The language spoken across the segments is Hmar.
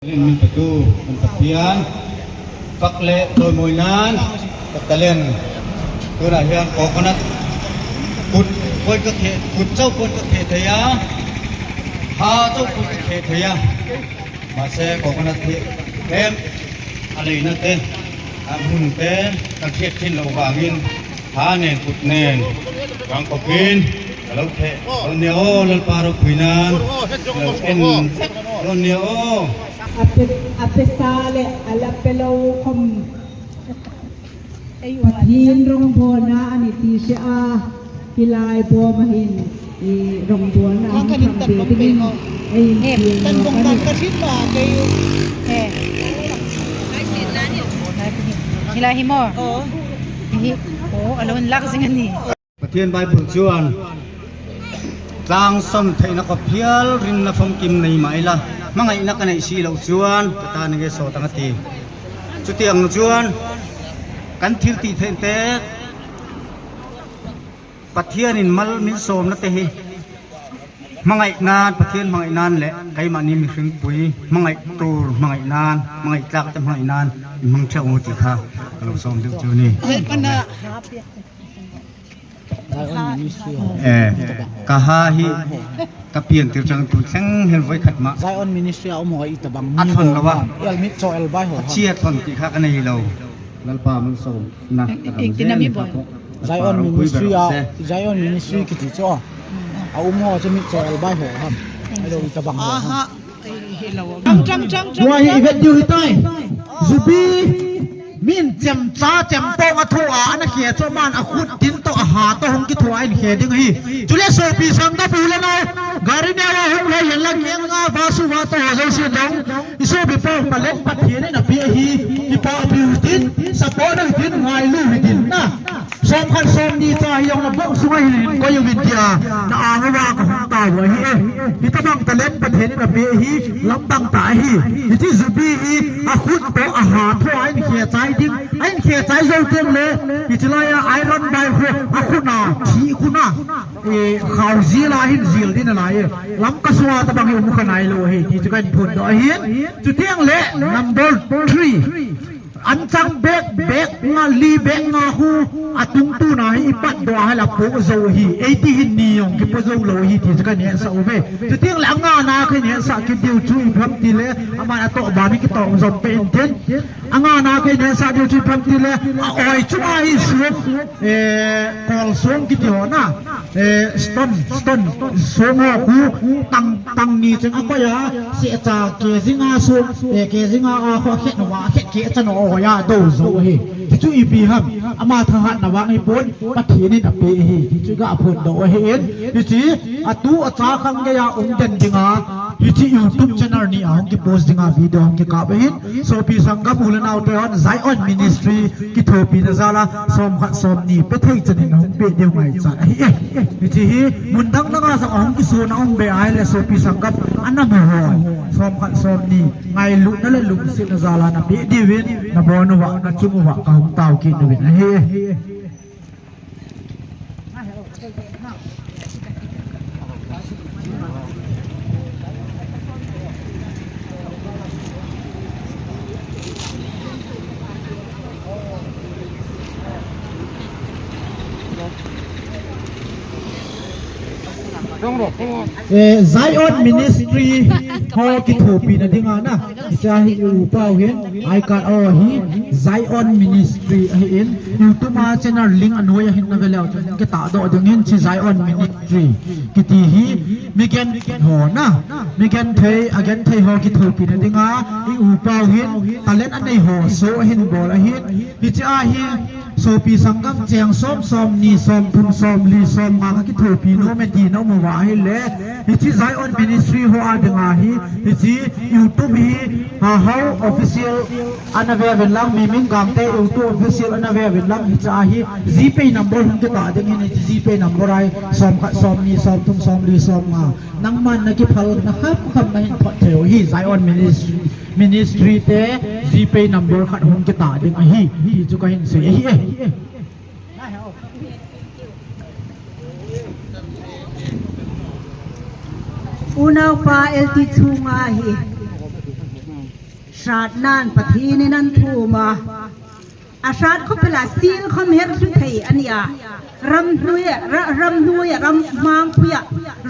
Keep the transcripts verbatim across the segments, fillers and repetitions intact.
Min petu, min Pathian, fak le chawimawi nan, ka talent. Tunah hian coconut, kut, pawi ka khe, kut chauh pawi ka khe thei a, ha chauh pawi ka khe thei a. Mahse, coconut hi em, a leina te, a hmun te, kan hriat ṭhin loh vangin, ha nen kut nen, rang khawpin, ka lo theh, lo nia aw, Lalpa ropui nan, lo en, lo nia aw. A pe, a pe sa le, a la pe lo khawm. Pathian rawngbawlna a ni ti hre a, hi lai bawma hin, i rawngbawlna an tham ve dingin ei infiel nawk a ni. Hi lai hi maw? Hi, aw, a lo inlak zing a ni. Pathian Bible chuan, "Tlang sawn theihna khawp hial rinna famkim nei mah ila, hmangaihna ka neih si loh chuan ka tan nge sawt ang," a ti. Chutiang chuan kan thil tih theih te, Pathianin mal min sawmna te hi hmangaih nan, Pathian hmangaih nan leh keimahni mihringpui hmangaih tur hmangaih nan, hmangaih tlak te hmangaih nan inhmang theuh ang u tih kha ka lo sawm deuh chu a ni. Eh, ka ha hi ka pian tir chang tu thleng hian voi khat mah. Zion Ministry a awm haw i ta bang. A thawn lo a. El mit chaw el bai haw. A chia thawn tih kha ka nei lo. Lalpa min sawm na. Zion Ministry a, Zion Ministry kiti chu a. A um haw chu mit chaw el bai haw ham. A lo i ta bang haw ham. Hua hi i vet diu hi tai. Zubi min chem cha chem pawng a thu a, an a khia chu man a khut tin tawh a ha tawh hung ki thu a in khia ding hi. Chule sopi sangam u le nau, gari neu a hung lai hian la keng nga va su va tawh zo si dong. I sopi pawng palen Pathianin a pia hi. I pa piu tin, support a tin, ngailu hi tin na. Sawmkhat sawmhni cha hi awm na bawk sunga hin koi uvin tia, na ang uva ka hung ta uva hi e. Hi ta bang talent Pathianin a pe hi, lam bang ta hi. Hi chi zubi hi, a khut pawh a ha thaw a in khia chai ding, a in khia chai zo teng le, hi chi laia iron bai khu, a khuna, thi khuna, e, khau zila hin zil din a lai e. Lam ka sua ta bang hi um kha nai lo hi, ti chu ka in phun do a hin. Chutiang le, number three. An chang bek, bek nga, li bek nga khu a tung tuna hi i pat dawh a hal a pawh zo hi. Ei ti hin ni awm ki pawh zo lo hi ti chu ka ngen sa u ve. Chutiang le a nga na ka ngen sa ki diu chu i pham ti le, aman a tawh ban ki tawh zawm pe in tin. A nga na ka ngen sa diu chu i pham ti le, a awi chu a hi suok, eh, kawl suong ki ti haw na. Eh, stone, stone, suong haw khu tang, tang ni cheng a koi a, se cha ke zinga suong, eh, ke zinga a kho khet nawa, khet ke cha nawa awi a do zo hi. Ti chu ipi ham, ama thahatna vang hi pawh, Pathianin a pe hi. Ti chu ka phun do hi in. Ti chu, a tu a cha khang nge a um den dinga, hi chi YouTube channel ni a hung ki post dinga video hung ki kap hin. Sopi sangam u le nau te hon Zion Ministry ki thupina zala sawmkhat sawmhni pe thei chanin hung pe deu ngai chan a hi e. Hi chi hi mun dang danga zong hung ki suna um be ai le sopi sangam an a mu hoi. Sawmkhat sawmhni ngailutna le lungsietna zala na pe deu in na bawn uva na chung uva ka hung tau ki nu in a hi e. Eh, Zion Ministry ho ki thupina dinga na. Cha hi u pau hin, ai ka o hi Zion Ministry a hi in, YouTube a channel link a nuai a hin na ve leu chun, ki ta do ding hin chi Zion Ministry ki ti hi, mi gen ho na, mi gen thei, a gen thei ho ki thupina dinga, i u pau hin, talent a nei ho, so a hin bol a hin, hi cha hi, Sopi sangam cheng sawm, sawmhni, sawmthum, sawmli, sawmnga ka ki thupi nuom e ti nuom uva hi le. Hi chi Zion Ministry ho a dinga hi, hi chi YouTube hi, ha, ho official ana ve vin lang, Miming Gangte YouTube official ana ve vin lang, hi cha hi GPay number hung ki ta ding hin, hi chi GPay number ai, sawmkhat, sawmhni, sawmthum, sawmli, sawmnga. Nangman na ki phal na kham kham na hin phawt thei u hi Zion Ministry. Ministry te GPay number khat hung ki ta ding a hi, hi chu ka hin sei a hi e. Unaupa L T chunga hi. Hratna'n Pathienin an thum a. A hrat khawp el a, siel khawm her hlu thei a ni a. Ram hnuoia, ra-, ram hnuoia, ram hmangpuia,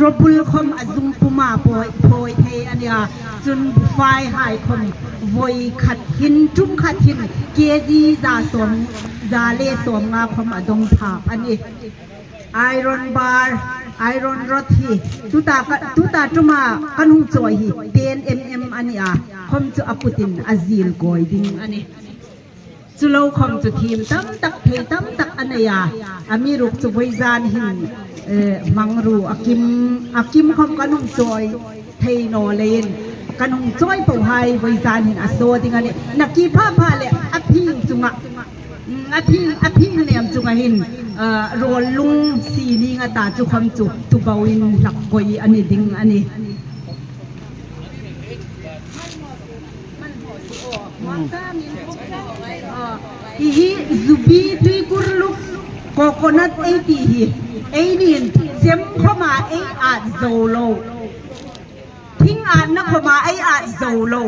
robul khawm a zung puma poi, poi thei a ni a. Chun bufaihai khawm voi khat hin, tum khat hin, K G za sawm, za le sawmnga khawm a dong phak a nih. Iron bar, iron rod hi, tuta ka, tuta tuma kan hung chawi hi, ten M M a ni a, khawm chu a kutin a zil kawi ding a nih. Chu lo khawm chu thiem tam tak, thei tam tak a nei a, amiruokchu voizan hin, eh, hmangruo a kim, a kim khawm kan hung chawi thei naw leiin, kan hung chawi pohai voizan hin a saw ding a nih. Nakie pha pha le a phing chunga, mm, a phing, a phing nem chunga hin, ah, rawl lung si ning a ta chu khawm chu tuboin hlak kawi a ni ding a nih. Hi hi zubi tuikur luk coconut ei ti hi. Eini'n chem khawma ei at zo lo. Thing atna khawma ei at zo lo.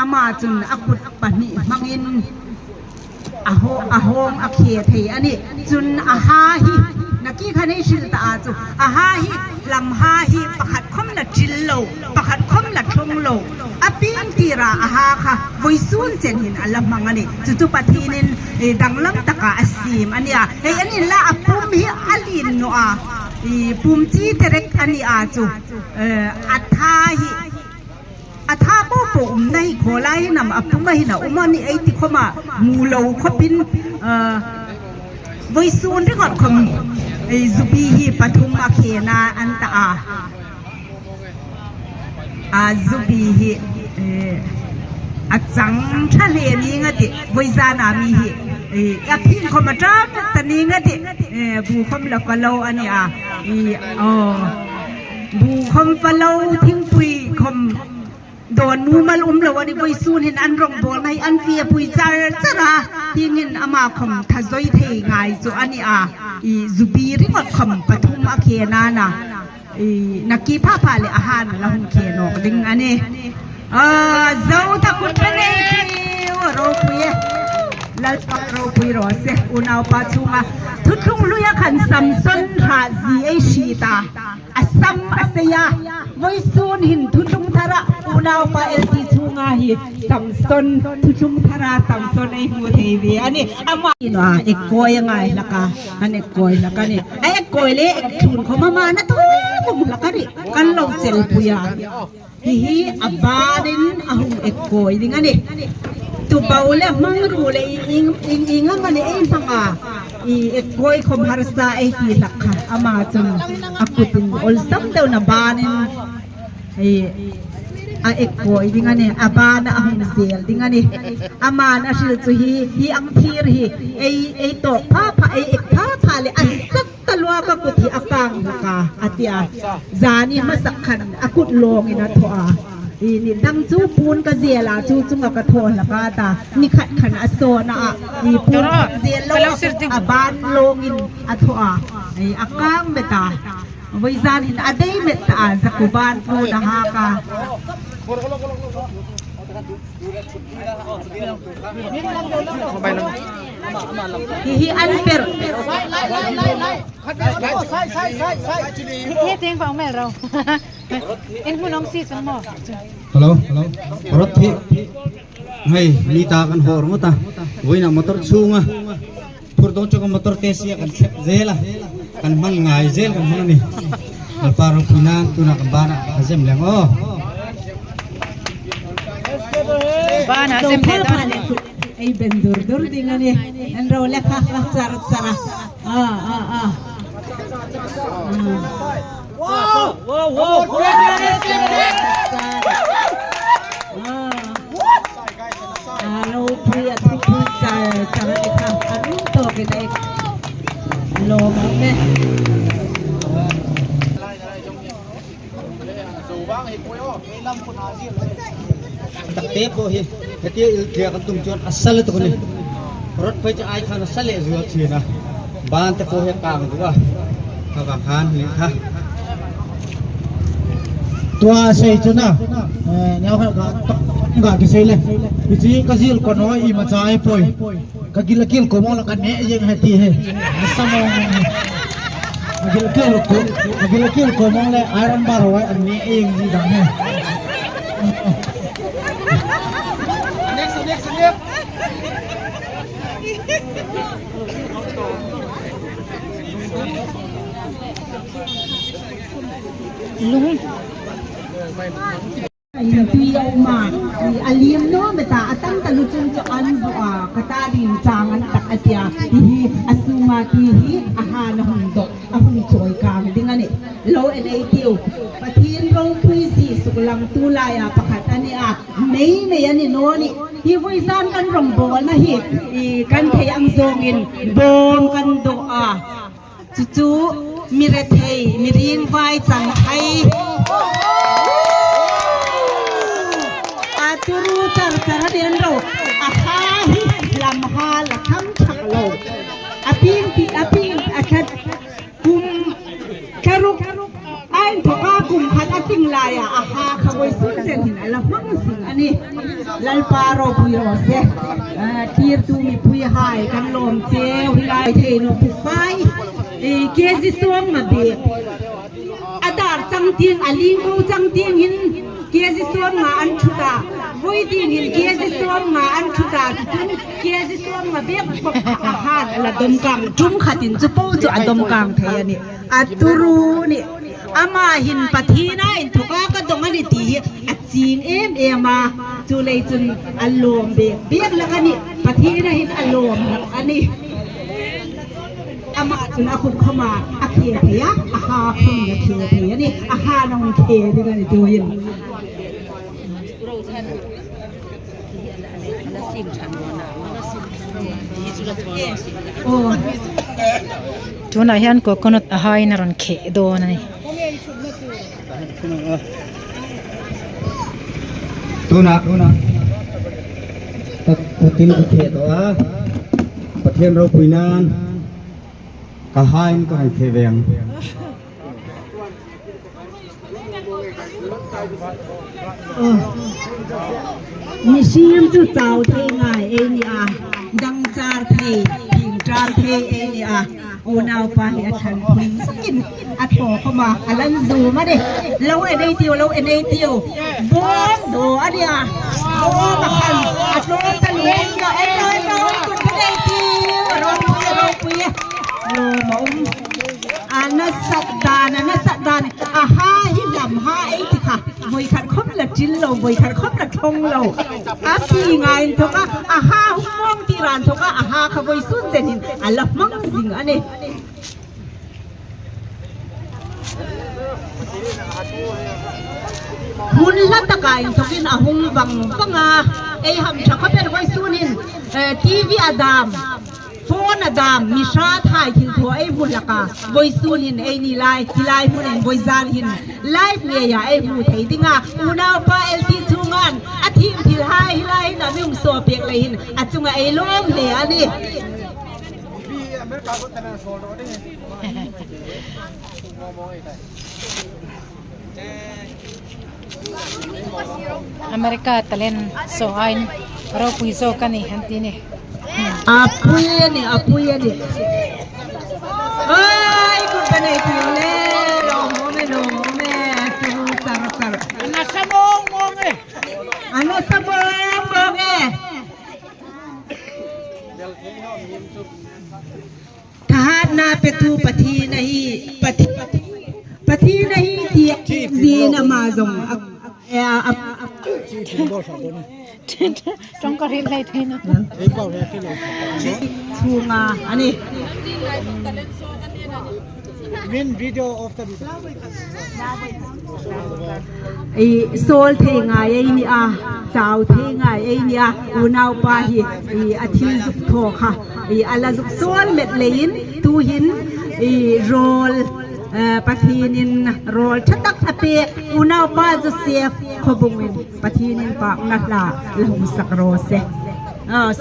Ama chun a kut pahni hmangin a haw-, a hawng a khe thei a nih. Chun a ha hi, nakie khan ei hril ta a chu. A ha hi, lam ha hi pakhat khawm la ṭil lo, pakhat khawm la thlong lo. A pieng tira a ha kha, voisun chen hin a la hmang a nih. Chu chu Pathienin, eh, danglam taka a siem a nih a. Hei, an inla a pum hi a lien naw a. I pum chi terek a ni a chu. Eh, a tha hi, a tha po po umna hi khaw lai hin am a puma hin a um a ni ei ti khawma mu lo khawpin, ah, voisun ringawt khawm ei zubi hi pathum a khena an ta a. A zubi hi, eh, a chang ṭha hle ning a tih, voizana mi hi, eh, a phing khawm a ṭam ta ning a tih, eh, bu khawm la fa lo a ni a, i, aw, bu khawm fa lo, thingpui khawm dawn mumal um lo a ni, voisun hin an rawngbawlna hi an fie pui char char a, hieng hin ama khawm tha zoi thei ngai chu a ni a, i zubi ringawt khawm pathum a khena na, i nakie pha pha le a han la hung khe nawk ding a nih. A, zo ta kut pe nei tiu, ropui e. Lalpa ropui raw se, unaupa chunga. Thuthlung hluia khan Samson hra zie ei hriet a. A sam a sei a, voisun hin thuthlung thara unaupa L T chunga hi Samson, thuthlung thara Samson ei hmu thei ve a nih. Ama in a ekkawi a ngai hlak a, an ekkawi hlak a nih. A ekkawi le ek thlun khawm ama na thu vung hlak a nih. Kan lo chelpui a. Hi hi a banin a hung ekkawi ding a nih. Tubo le hmangruo le ieng, ieng, ieng am a ni ei hmang a. I ekkawi khawm harsa ei ti hlak kha. Ama chun a kutin awlsam deuin a banin, i, a ekkawi ding a nih. A bana a hung zel ding a nih. Aman a hril chu hi, hi ang thir hi ei, ei tawk pha pha, ei ek pha pha le a sat ta lua ka kut hi a kang hlak a, a ti a. Zani hmasa khan a kut lawngin a thaw a. I ni dang chu puon ka zel a, chu chunga ka thaw hlak a ta. Ni khat khan a sawn a, i puon ka zel lo a, a ban lawngin a thaw a. I a kang bet a. Voizan hin a dei met ta a, zakuo ban puon a hak a. Hi hi an per. Hi tieng pang mel ro. In hmu nong si chun maw. Hello. Hello. Rot hi. Hei, mi ta kan hor mo ta. Voina motor chunga. Phur dong chunga motor te sia kan sep zel a. Kan hmang ngai zel kan hmang ni. Lalpa ropui nan tuna kan bana a zem leng o. Bana zem le don. Ei ben dur dur ding a nih. An ro le kha kha char char a. A, a, a. A. Wow, wow, wow. A. A ropui a thupui char char a ni kha. A rum tawk a ni. Lawm a um e. Takte po hi, heti il tia kan tum chuan a sal tuk ni. Rot phei chu ai khan a sal leh zual china. Ban te po hi kang dua. Ka bang han ni kha. Tua sei chu na. Eh, nau kha ka tok. Ka ti sei le. Hichi ka zil ko naw imacha ei poi. Ka gil a kil ko mawng la ka ne ieng he ti he. Sa mawng. Ka gil a kil ko, ka gil a kil ko mawng le iron bar ho an ne ieng zie dang he. Next, next, next. Lung. Tui a um a, a liem naw met a, a tam taluo chun chu an bu a, ka ta ding chang an tak a tia, ti hi a sunga ti hi a ha na hung dawk, a hung chawi kang ding a nih. Lo en ei tiu, Pathien ropui zie suklang tu laia pakhat a ni a, mei mei a ni naw nih. Hi voi zan kan rongbawlna hi, i, kan thei ang zawngin bawm kan dawh a. Chu chu mi rethei, mi ringvai chang hai. A turu char char a den ro. A ha hi lam ha la tham thak lo. A ping pi, a ping a khat kum tharuk. A inthoka kum khat a tling laia a ha kha voisun chen hin a la hmang zing a nih. Lalpa ropui raw se. A, tirtu mipui hai kan lawm cheu hi lai thei naw pu pai. E, kg sawmnga bek. A dar chang tieng, a ling ko chang tieng hin kg sawmnga an thut a. Voi ding hin kg sawmnga an thut a. Chun kg sawmnga bek bawk a hat a la dawm kang. Tum khatin chu po chu a dawm kang thei a nih. A turu nih. Ama hin Pathien a inthoka ka dawng a nih ti hi a chieng em em a. Chuleiin chun a lawm bek bek hlak a nih. Pathien a hin a lawm hlak a nih. Ama chun a khut khawma a khe thei a, a ha khawm a khe thei a nih, a ha nong khe ding a nih tuhin. Oh. Tuna hian coconut a hain a rawn khe dawn a ni. Tuna, tuna. Ka, ka tin ka khe tawh a. Pathien ropui nan. Ka hain ka han khe ve ang. Oh. Mihring chu chau thei ngai ei ni a, dangchar thei, thingchar thei ei ni a, unaupa hi a ṭhang thung sakin a thaw khawm a, a lan zum a ni. Lo en ei tiu, lo en ei tiu. Bawm daw a ni a. Bawm a khan a tlawm ta lung ei lo, ei lo, ei lo, kut kut ei tiu. A ropui, a ropui. Lawm a um. A nasat dan, a nasat dan. A ha hi lam ha ei ti kha. Voi khat khawm la ṭil lo, voi khat khawm la thlawng lo. A pi ngai inthawka, a ha hung mawng tir a inthawka, a ha kha voisun chenin a la hmang zing a ni. Hmun hla taka inthawkin a hung vang vang a, ei hamṭha khawp el voisunin, eh, TV a dam. Phone a dam, mi hrat hai thil thaw ei hmu hlak a, voisunin ei ni lai, hi lai hmunin vawizan hin live ngeia ei hmu thei ding a, unaupa L T chungan a thim thil hai hi lai hin a mi hung saw pek lei hin a chunga ei lawm hle a ni. America talent show-in ropui zawk a ni han ti ni. A pui a ni, a pui a ni. Ai, kut ka nei tiu le, lawm awm e, lawm awm e, tu char char. A nasa mawng mawng e. A nasa mawng mawng e. Thahatna petu Pathien a hi, Pathi-, Pathien a hi ti zin ama zawng a, a, a, a, Ṭawngka hril hlei thei na. Chunga a ni. Min video of the video. Ei, sawl thei ngai ei ni a, chau thei ngai ei ni a, unaupa hi, ei, a thil zuk thaw kha, ei, a la zuk sawl met leiin, tuhin, ei, rawl, eh, Pathienin rawl ṭha tak a pek, unaupa Joseph Khawbungin Pathienin pakna hla la hung sak raw se. Ah.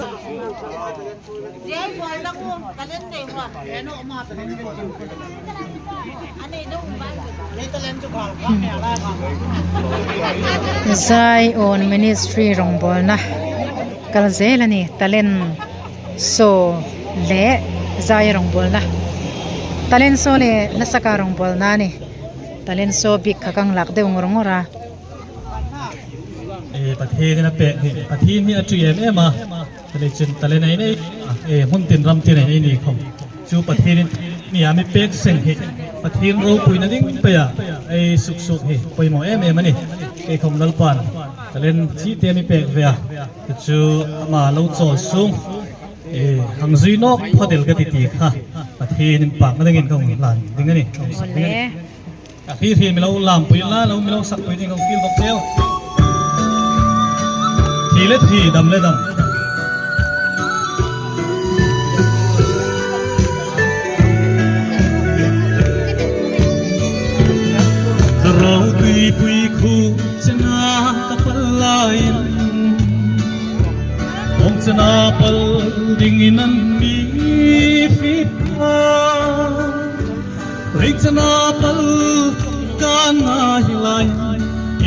Zion Ministry rongbawlna kal zel a nih, talent show le zai rongbawlna. Talent show le hla saka rongbawlna a nih. Talent show bik kha kan lak deu ngawr ngawr a. E, Pathienin a pek hi, Pathien hi a ṭi em em a. Talent chun talent ei nei, e, hmun tin ram tin ei nei ni khawm. Chu Pathienin mi a mi pek seng hi, Pathien ropuina ding peia ei suk suk hi poimaw em em a nih. Kei khawm Lalpan talent chite a mi pek ve a. Chu ama lo chawl sung, e, hang zui nawk phawt el ka ti ti kha Pathien inpakna dingin ka hung hlan ding a nih. Ka hung sak ding a nih. A hri hri mi lo lampui la, lo mi lo sakpui ding kan fiel bawk cheu. Thi le thi, dam le dam. Thlarau tuipui khu chena ka pal lai. Hawng chena pal dingin an mi fit a. Rei chena pal kan ngai lai,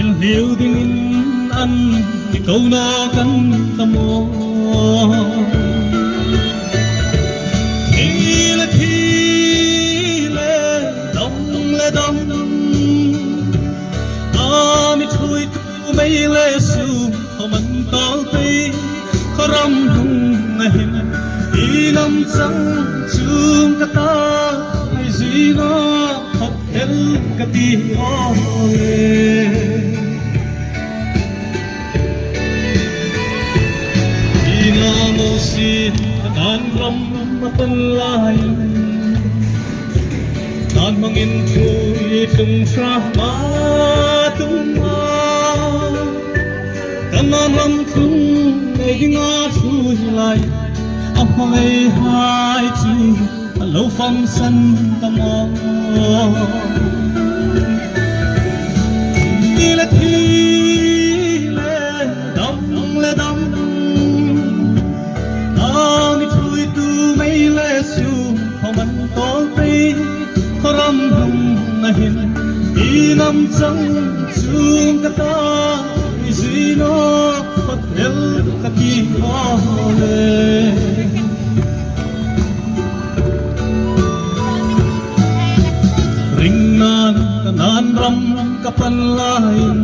inhliu dingin an ti ko nawk an ta maw. Thi le thi le, dam le dam, a mi ṭhuoitu mei le sum khawm an tawl pei, khaw ram hnunga hin i hnam chang chuong ka ta, ei zui nawk phawt el ka ti aw le. Ina mo si Kanaan ram a pan lai, Kanaan hmangin ṭhuoi tlung hrat ma tum a. Kanaan ram tlung ei dinga ṭhuoi lai, a hmangai hai chu a lo famsan ta maw. Thi le thi le, dam le dam, a mi ṭhuoitu mei le sum khawm an tawl pei, khaw ram hnunga hin i hnam chang chuong ka ta, ei zui nawk phawt el ka ti aw le. Ringnain Kanaan ram ka pan laiin,